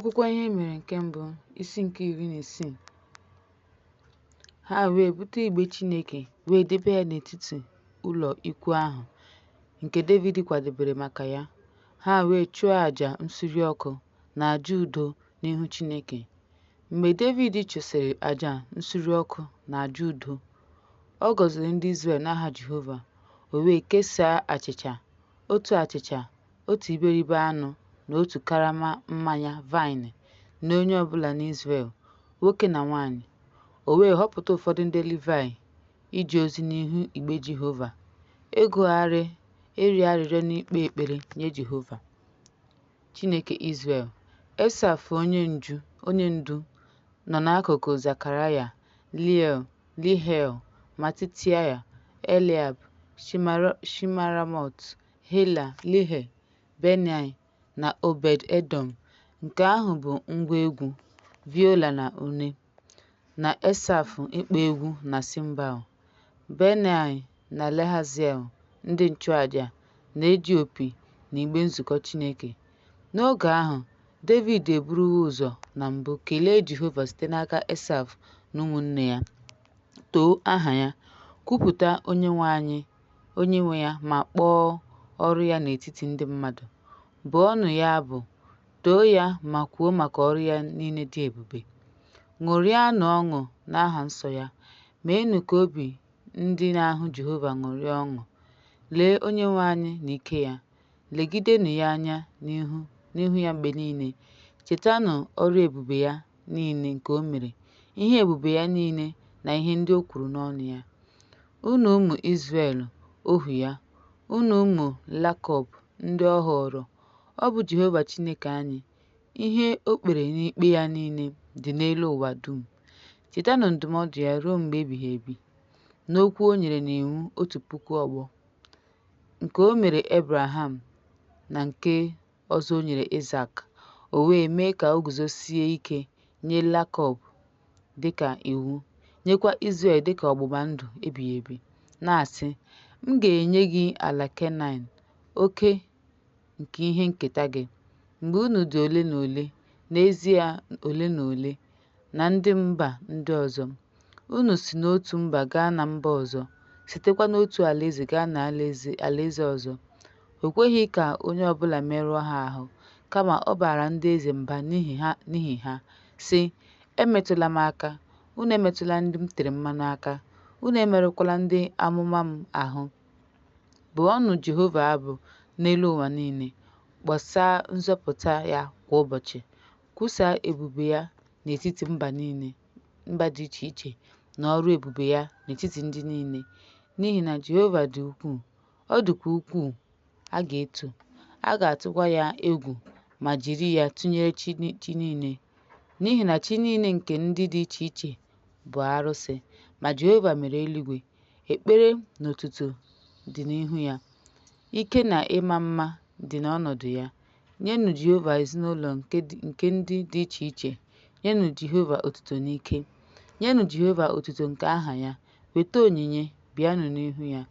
Akwụkwọ Ihe E Mere nke Mbụ, isi nke 16. Ha wee bute igbe Chineke wee debe ya n'etiti ụlọikwuu ahụ nke Devid kwadebere maka ya, ha wee chụọ àjà nsure ọkụ na àjà udo n'ihu Chineke. Mgbe Devid chụsịrị àjà nsure ọkụ na àjà udo, ọ gọziri ndị Izrel n'aha Jehova, o wee kesaa achịcha, otu achịcha, otu iberibe anụ na otu karama mmanya vaịn nye onye ọ bụla n'Izrel, nwoke na nwaanyị. O wee họpụta ụfọdụ ndị Livaị ije ozi n'ihu igbe Jehova, ịgụgharị, ịrịọ arịrịọ na ikpe ekpere nye Jehova, Chineke Izrel. Esaf onye ndu, nọ n'akụkụ Zekaraya, Jehiel, Matitaia, Eliab, Shemiramot, Eliel, Benaya, na Obed-Edọm, nke ahụ bu ngwa egwu, viola na une, na Esaf ịkpọ egwu na cymbal. Benaya na Jahaziel ndị nchụaja na eji opi na igbe nzukọ Chineke. N'oge ahụ, Devid eburuwo ụzọ na mbụ kelee Jehova site n'aka Esaf na ụmụnne ya, too aha ya, kwupụta onyenwe ya ma kpọọ ọrụ ya n'etiti ndị mmadụ. Bụọnụ ya abụ, too ya ma kwuo maka ọrụ ya niile dị ebube. Ṅụrịanụ ọṅụ n'aha nsọ ya, meenụ ka obi ndị na-ahụ Jehova ṅụrịa ọṅụ. Lee Onyenwe anyị na ike ya, legidenụ ya anya n'ihu ya mgbe niile. Chetanụ ọrụ ebube ya niile nke o mere, ihe ebube ya niile na ihe ndị o kwuru n'ọnụ ya. Unu ụmụ Izrel, ohu ya, unu ụmụ Jekọb, ndị ọ họọrọ. Ọ bụ Jehova Chineke anyị, ihe o kpere n'ikpe ya niile dị n'elu ụwa dum. Chetanụ ndụmọdụ ya ruo mgbe ebighị ebi, na okwu o nyere n'iwu otu puku ọgbọ, nke o mere Ebraham na nke ọzọ o nyere Ịzak, o wee mee ka o guzosie ike nye Jekọb dịka iwu, nyekwa Izrel dịka ọgbụgba ndụ ebighị ebi, na-asị, M ga-enye gị ala Kenan, oke nke ihe nketa gị. Mgbe unu dị ole na ole, n'ezie ole na ole, na ndị mba ndị ọzọ, unu si n'otu mba gaa na mba ọzọ, sitekwa n'otu alaeze gaa n'alaeze ọzọ. O kweghị ka onye ọbụla merụọ ha ahụ, kama ọ baara ndị eze mba n'ihi ha, sị, Emetụla m aka, unu emetụla ndị m tere mmanụ aka, unu emerụkwala ndị amụma m ahụ. Bụọnụ Jehova abụ n'elu ụwa niile, kpọsaa nzọpụta ya kwa ụbọchị. Kwusaa ebube ya n'etiti mba dị iche iche na ọrụ ebube ya n'etiti ndị niile. N'ihi na Jehova dị ukwuu, ọ dịkwa ukwuu a ga-eto, a ga-atụkwa ya egwu ma jiri ya tụnyere chi niile. N'ihi na chi niile nke ndị dị iche iche bụ arụsị, ma Jehova mere eluigwe. Ekpere na otuto dị n'ihu ya, ike na ịma mma dị n'ọnọdụ ya. Nyenụ Jehova ezinụlọ nke ndị dị iche iche, nyenụ Jehova otuto n'ike. Nyenụ Jehova otuto nke aha ya, weta onyinye, bịanụ n'ihu ya.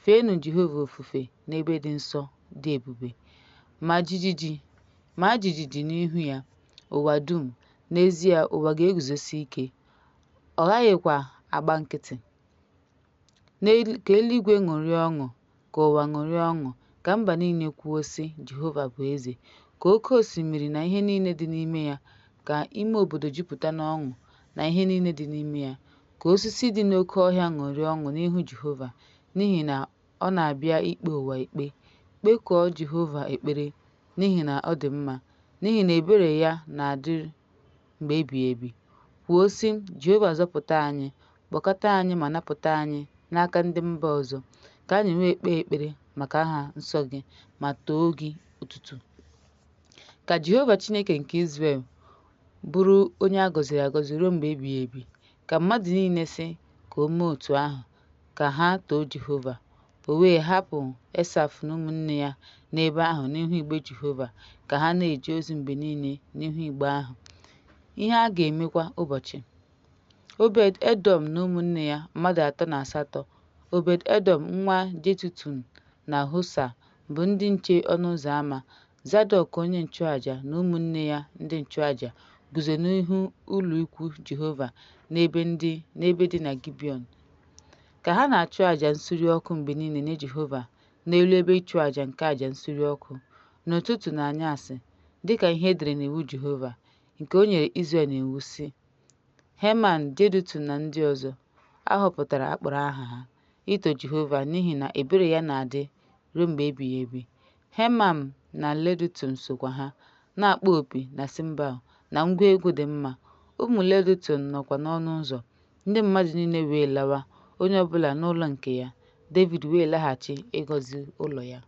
Feenụ Jehova ofufe n'ebe dị nsọ dị ebube. Maa jijiji n'ihu ya, ụwa dum. N'ezie ụwa ga-eguzosi ike, ọ gaghịkwa agba nkịtị. Ka eluigwe ṅụrịa ọṅụ, ka ụwa ṅụrịa ọṅụ, ka mba niile kwuo, sị, Jehova bụ eze. Ka oke osimiri na ihe niile dị n'ime ya, ka ime obodo jupụta n'ọṅụ na ihe niile dị n'ime ya. Ka osisi dị n'oke ọhịa ṅụrịa ọṅụ n'ihu Jehova, n'ihi na ọ na-abịa ikpe ụwa ikpe. Kpekuo Jehova ekpere, n'ihi na ọ dị mma, n'ihi na ebere ya na-adịru mgbe ebighị ebi. Kwuo, sị, Jehova zọpụta anyị, kpọkọta anyị ma napụta anyị n'aka ndị mba ọzọ, ka anyị wee kpee ekpere maka aha nsọ gị ma too gị otuto. Ka Jehova Chineke nke Izrel bụrụ onye a gọziri agọzi ruo mgbe ebighị ebi. Ka mmadụ niile sị, Ka o mee otu ahụ, ka ha too Jehova. O wee hapụ Esaf na ụmụnne ya n'ebe ahụ n'ihu igbe Jehova, ka ha na-eje ozi mgbe niile n'ihu igbe ahụ. Ihe a ga-eme kwa ụbọchị. Obed-Edọm na ụmụnne ya, mmadụ 38. Obed-Edọm nwa Jedutun na Hosa bụ ndị nche ọnụ ụzọ ama. Zadọk onye nchụaja na ụmụnne ya ndị nchụaja guzo n'ihu ụlọikwuu Jehova n'ebe dị na Gibiọn, ka ha na-achụ aja nsure ọkụ mgbe niile nye Jehova n'elu ebe ịchụaja nke aja nsure ọkụ, n'ụtụtụ na n'anyasị, dị ka ihe e dere n'iwu Jehova, nke o nyere Izrel n'iwu, sị. Heman, Jedutọn na ndị ọzọ a họpụtara a kpọrọ aha ha, ito Jehova, n'ihi na ebere ya na-adị ruo mgbe ebighị ebi, Heman na Jedutọn sokwa ha, na-akpọ opi na cymbal na ngwa egwu dị mma, ụmụ Jedutọn nọkwa n'ọnụ ụzọ. Ndị mmadụ niile wee lawa, onye ọ bụla n'ụlọ nke ya, Devid wee laghachi ịgọzi ụlọ ya.